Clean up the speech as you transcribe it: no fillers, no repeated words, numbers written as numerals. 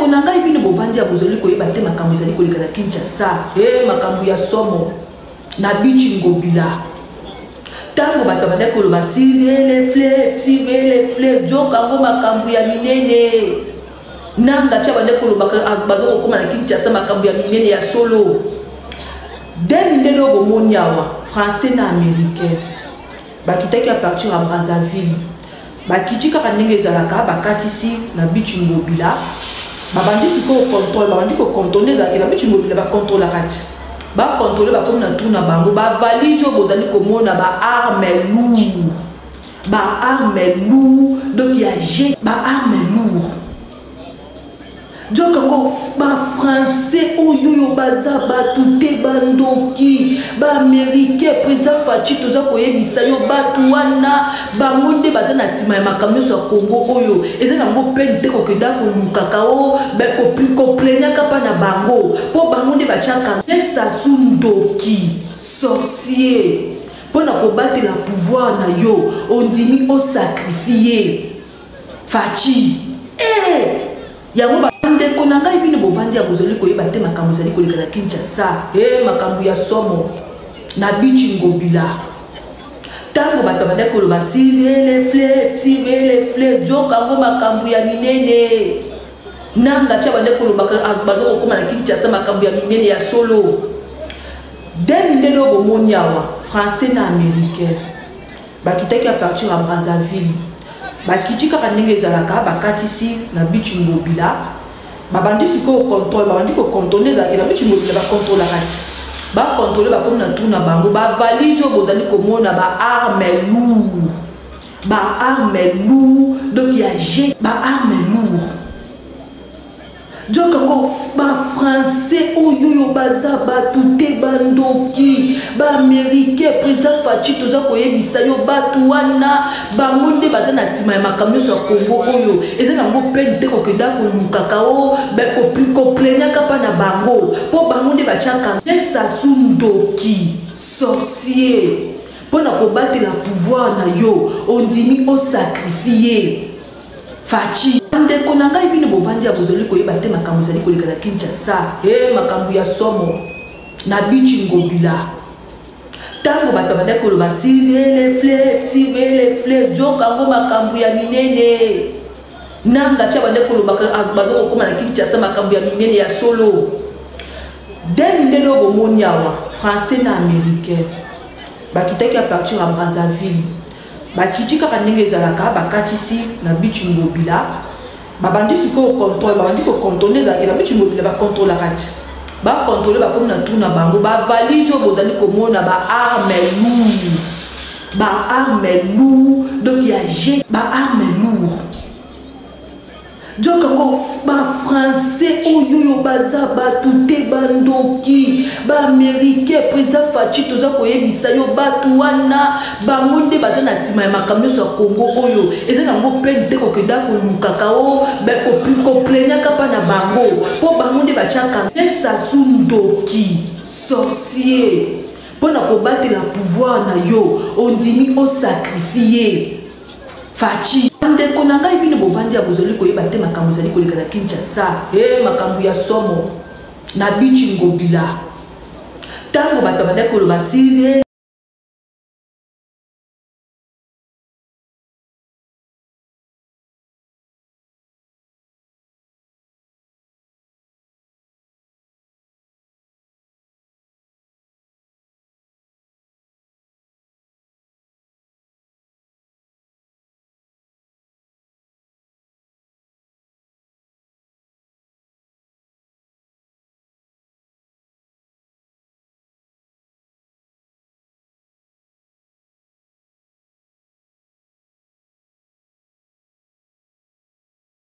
na ngai, bino bovandi ya bozali koyeba te makambo ezali koleka na Kinshasa. E makambo ya somo na bichi Ngobila. Ntango bato bandaki koloba tire le fleuve, tire le fleuve, nzokango makambo ya minene. Nanga tia bandaki koloba baza kokóma na Kinshasa, makambo ya minene ya solo. De mindele oyo bomoni awa, français na américain, bakitaki à partir ya Brazzaville. Bakiti kaka ndenge ezalaka, bakatisi na bichi Ngobila. Babandi sikoyo contrôle, babandi kocontrôle. Ezalaki na bichi Ngobila, bacontrôlaka ti bacontrôle, bakomi na tour na bango. Bavalise oyo bozali komona, baarme lourd, baarme lourd, donc ya g, baarme lourd. Nzokango bafrançais oyo oyo baza bato te, bandoki. Baaméricain, président Fatshi, toza koyebisa yo, bato wana bango nde baza na nsima ya makambo nyonso ya Kongo oyo. Eza nango pene te kokenda kolukaka o koplaignaka mpa na bango, mpo bango nde batiaka Sassou ndoki, sorcier. Mpo na kobatela pouvoir na yo, ondimi osacrifie Fatshi. Eh! Yango bandeko na ngai, bino bovandi ya bozali koyeba te makambo ezali koleka na Kinshasa. E makambo ya somo na bichi Ngobila. Ntango bato bandaki koloba tire le fleuve, tire le fleuve, nzokango makambo ya minene. Nanga tia bandaki koloba baza kokóma na Kinshasa, makambo ya minene ya solo. De mindele oyo bomoni awa, français na américain, bakitaki à partir ya Brazzaville. Bakiti kaka ndenge ezalaka, bakatisi na bichi Ngobila. Babandi sikoyo contrôle, babandi kocontrôle. Ezalaki na bichi Ngobila, bacontrôlaka ti bacontrôle, bakomi na tour na bango. Bavalise oyo bozali komona, baarme lourd, baarme lourd, donc ya g, baarme lourd. Nzokango bafrançais oyo oyo baza bato te, bandoki. Baaméricain, président Fatshi, toza koyebisa yo, bato wana bango nde baza na nsima ya makambo nyonso ya Kongo oyo. Eza nango pene te kokenda kolukaka o koplaignaka mpa na bango, mpo bango nde batiaka Sassou ndoki, sorcier. Mpo na kobatela pouvoir na yo, ondimi osacrifie Fatshi. Bandeko na ngai, bino bovandi ya bozali koyeba te makambo ezali koleka na Kinshasa. E makambo ya somo na bichi Ngobila. Ntango bato bandaki koloba tire le fleuve, tire le fleuve, nzokango makambo ya minene. Nanga tia bandaki koloba baza kokóma na Kinshasa, makambo ya minene ya solo. De mindele oyo bomoni awa, français na américain, bakitaki à partir ya Brazzaville. Bakiti kaka ndenge ezalaka, bakatisi na bichi Ngobila. Babandi sikoyo contrôle, babandi kocontrôle. Ezalaki na bichi Ngobila, bacontrôlaka ti bacontrôle, bakomi na tour na bango. Bavalise oyo bozali komona, baarme lourd, baarme lourd, donc ya g, baarme lourd. Nzokango bafrançais oyo oyo baza bato te, bandoki. Baaméricain, président Fatshi, toza koyebisa yo, bato wana bango nde baza na nsima ya makambo nyonso ya Kongo oyo. Eza nango pene te kokenda kolukaka o koplaignaka mpa na bango, mpo bango nde batiaka Sassou ndoki, sorcier. Mpo na kobatela pouvoir na yo, ondimi osacrifie Fatshi. Bandeko na ngai, bino bovandi ya bozali koyeba te makambo ezali koleka na Kinshasa. E makambo ya somo na bichi Ngobila. Ntango bato bandaki koloba tire